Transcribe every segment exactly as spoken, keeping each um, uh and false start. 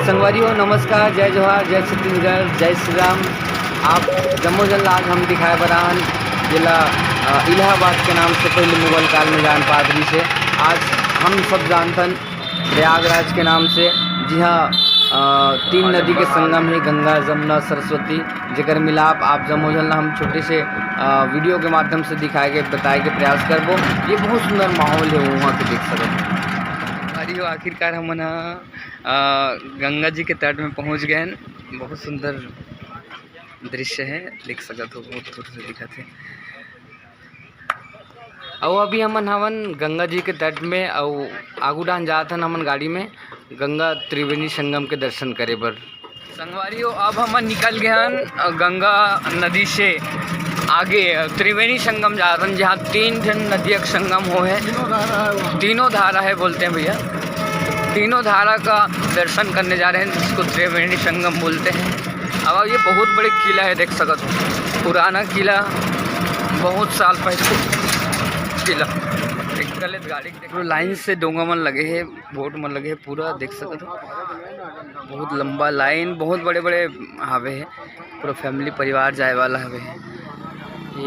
संगवारी हो, नमस्कार, जय जोहार, जय छत्तीसगढ़, जय श्री राम। आप जम्मो झन ला आज हम दिखाए बर आहन, जेला, अ, इलाहाबाद के नाम से पहले मुगल काल में जान पात रहिस हे। आज हम सब जानथन प्रयागराज के नाम से, जिहाँ, अ, तीन नदी के संगम हे, गंगा, जमुना, सरस्वती, जेकर मिलाप आप जम्मो झन ला हम छोटे से, अ, video के माध्यम से दिखाए के, बताए के प्रयास करबो। ये बहुत सुंदर माहौल हे वहाँ के, देख सकत हो। अरे हो, आखिरकार हमन ह, अ, गंगा जी के तट में पहुँच गए हन। बहुत सुंदर दृश्य हे, देख सकत हो, बहुत खूबसूरत दिखत हे। अउ अभी हमन हवन गंगा जी के तट में, अउ आगू डाहन जात हन हमन गाड़ी में गंगा त्रिवेणी संगम के दर्शन करे बर। संगवारी हो, अब हमन निकल गए हन, अ, गंगा नदी से आगे, अ, त्रिवेणी संगम जात हन, जहाँ तीन ठन नदिया के संगम हो हे। तीनों धारा है बोलते हैं भैया, तीनों धारा का दर्शन करने जा रहे हैं, जिसको त्रिवेणी संगम बोलते हैं। अब ये बहुत बड़े किला है, देख सकत हो, पुराना किला, बहुत साल पहले किला। एक गलत गाड़ी के देख, line से डोंगा मन लगे हे, boat मन लगे हे, पूरा देख सकत हो, बहुत लंबा line, बहुत बड़े-बड़े हावे हे, पूरा family परिवार जाए वाला हवे हे।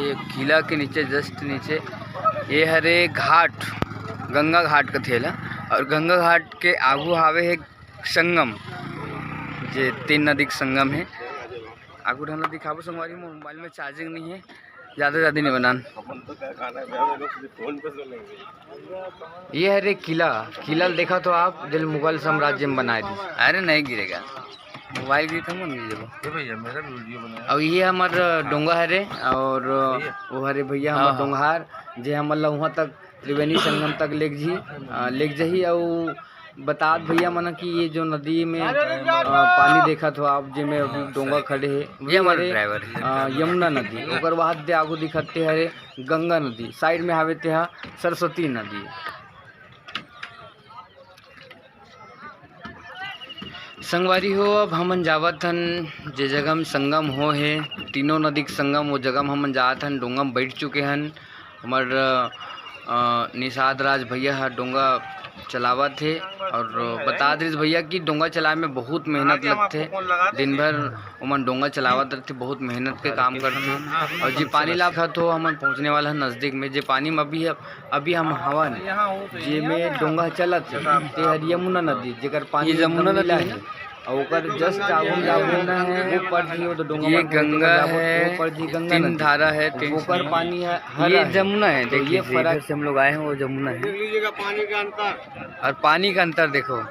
ये किला के नीचे, just नीचे, ये हरे घाट, गंगा घाट कथे एला, और गंगा घाट के आगू हावे हे संगम, जे तीन नदी के संगम हे। आगू ढंग ला दिखाबो संगवारी, मोर mobile में charging नहीं है, ज़्यादा ज़्यादा नहीं बनान। अपन तो क्या खाना है, फोन पे सुनेंगे। ये हरे किला, किला देखा तो आप, जेल मुगल साम्राज्य में बनाए थे। अरे नहीं गिरेगा, mobile गिर तो मन गिर जाबो। ये भैया, मेरा भी video बनाया। और ये हमार डोंगा हरे, और वो हरे भैया हमार हाँ, हाँ। डोंगहार, जे हमन ला वहाँ तक त्रिवेणी संगम तक लेग जी, अ, लेग जही। अउ बतात भैया मन कि ये जो नदी में, अ, पानी देखत हो आप, जेमे अभी डोंगा खड़े हे, ये हमारे हरे, driver हे। अ, यमुना नदी, ओकर बाद दे आगू दिखत ते हरे गंगा नदी, side में हावे ते हा सरस्वती नदी। संगवारी हो, अब हमन जावत हन जे जगह में संगम हो हे, तीनों नदी के संगम, वो जगह में हमन जात हन, डोंगा में बैठ चुके हन। हमर, अ, निषाद राज भैया ह डोंगा चलावत हे और बता दे रहिस भैया कि डोंगा चलाए में बहुत मेहनत लगथे, दिन भर ओमन डोंगा चलावत रहिथे, बहुत मेहनत के काम करथे। और जे पानी ला देखत हो, हमन पहुँचने वाला हन नजदीक में, जे पानी में अभी, अभी हम हवन, जेमे डोंगा चलत हे, ते हर यमुना नदी, जेकर पानी ये जमुना एकदम नीला नदी हे। हे। और ओकर just आगू में जाबो ना है, वो पड़ जी, वो तो डोंगा ये में गंगा जाबो, है, वो पड़ जी गंगा तीन नदी। धारा है, तीन ओकर पानी है, ये हरा है। जमुना है, तो देखिए, ये फर्क इधर से हम लोग आए हैं, वो जमुना है। देख लीजिएगा पानी का अंतर। और पानी का अंतर देखो,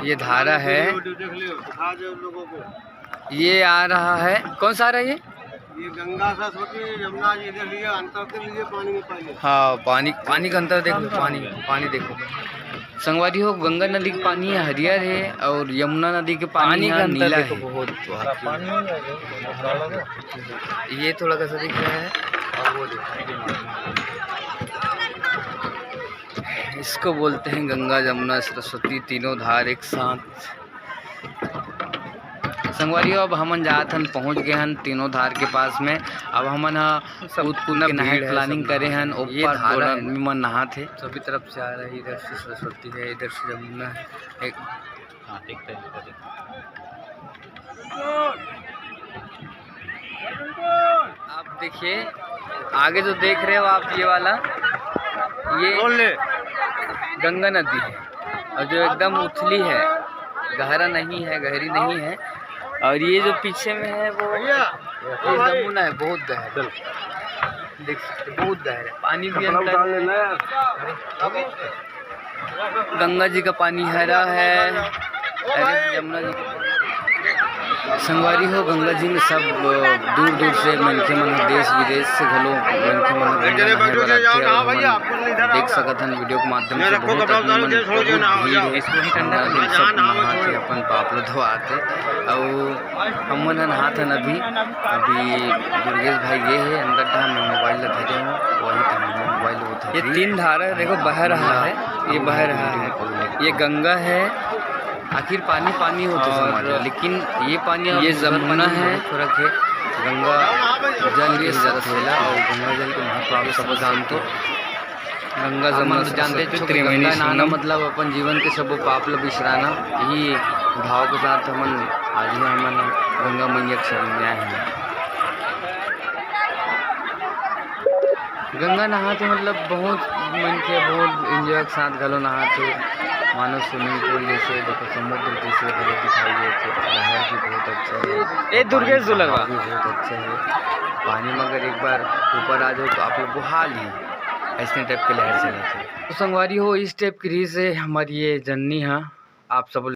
ये धारा है, देख लो, दिखा दो लोगों को। ये आ रहा है, कौन सा आ रहा है ये? ये गंगा सरस्वती, यमुना जी, देख लीजिए, अंतर देख लीजिए पानी में पहले। हाँ, पानी, पानी का अंतर देख लो, पानी, पानी देखो। संगवारी हो, गंगा नदी के पानी ह हरियर हे और यमुना नदी के पानी पानी ह का अंतर नीला देखो, हे। बहुत, बहुत। ये थोड़ा सा दिख रहा है और वो देखो। इसको बोलते हैं गंगा, जमुना, सरस्वती, तीनों धार एक साथ। संगवारी हो, अब हमन जात हन, पहुँच गए हन तीनों धार के पास में। अब हमन ह सब कूद कूद इतना के नहाए भीड़ के है, planning सब करे नहात हन, हे। ये ऊपर धारा डोला है। आदमी मन नहात हे। सभी तरफ से आ रहा है, इधर से सरस्वती है, इधर से जमुना है। एक, हाँ, एक तरफ से। आप देखिए, आगे जो देख रहे हो आप, ये वाला, ये गंगा नदी है और जो एकदम उथली है, गहरा नहीं है, गहरी नहीं है। और ये जो पीछे में है, वो, ये जमुना है, बहुत गहरा। देख सकते, बहुत गहरा है, पानी भी अंदर है। गंगा जी का पानी हरा है, अरे, यमुना जी का पानी। संगवारी हो, गंगा जी में सब, अ, दूर-दूर से मनखे मन ह, देश विदेश से घलो मनखे मन ह गंगा नहाए बर आथे। और हमन देख सकत हन video के माध्यम से बहुत आदमी मन बहुत भीड़ हे। गंगा जी सब नहात हे, अपन पाप ल धोआत हे। अउ हमन ह नहात हन अभी, अभी दुर्गेश भाई गे हे अंदर डहार, मैं mobile ल धरे हूँ, वही तो mobile ल ये तीन धारा है, देखो, बह रहा है, ये बह रहा है, ये गंगा है। आखिर पानी पानी होता और समाज में, लेकिन ये पानी और ये दूसरा जमुना पानी में है। बहुत फर्क है। गंगा जल के हिसाब से और गंगा जल के महत्व आप सब जानते हो। गंगा आप जमुना मन तो जानते सरस्वती हो कि त्रिवेणी गंगा नहाना संगम। मतलब अपन जीवन के सबो पाप ल बिसराना, यही भाव के साथ हमन आज ही हमन गंगा मैया के शरण में आए हैं। गंगा नहात हे, मतलब, बहुत मन के बहुत enjoy के साथ घलो नहात हे, मानो swimming pool जैसे, देखो, समुद्र जैसे घलो दिखाई देत हे। लहर भी बहुत अच्छा है, ए, दुर्गेश पानी दुलरवा। भी बहुत अच्छा है। पानी में अगर एक बार ऊपर आ जाओ तो आप लोग को हाल ही ऐसने type के लहर चलत हे। तो संगवारी हो, इस type के रहिस हे हमर ये journey हा। आप सब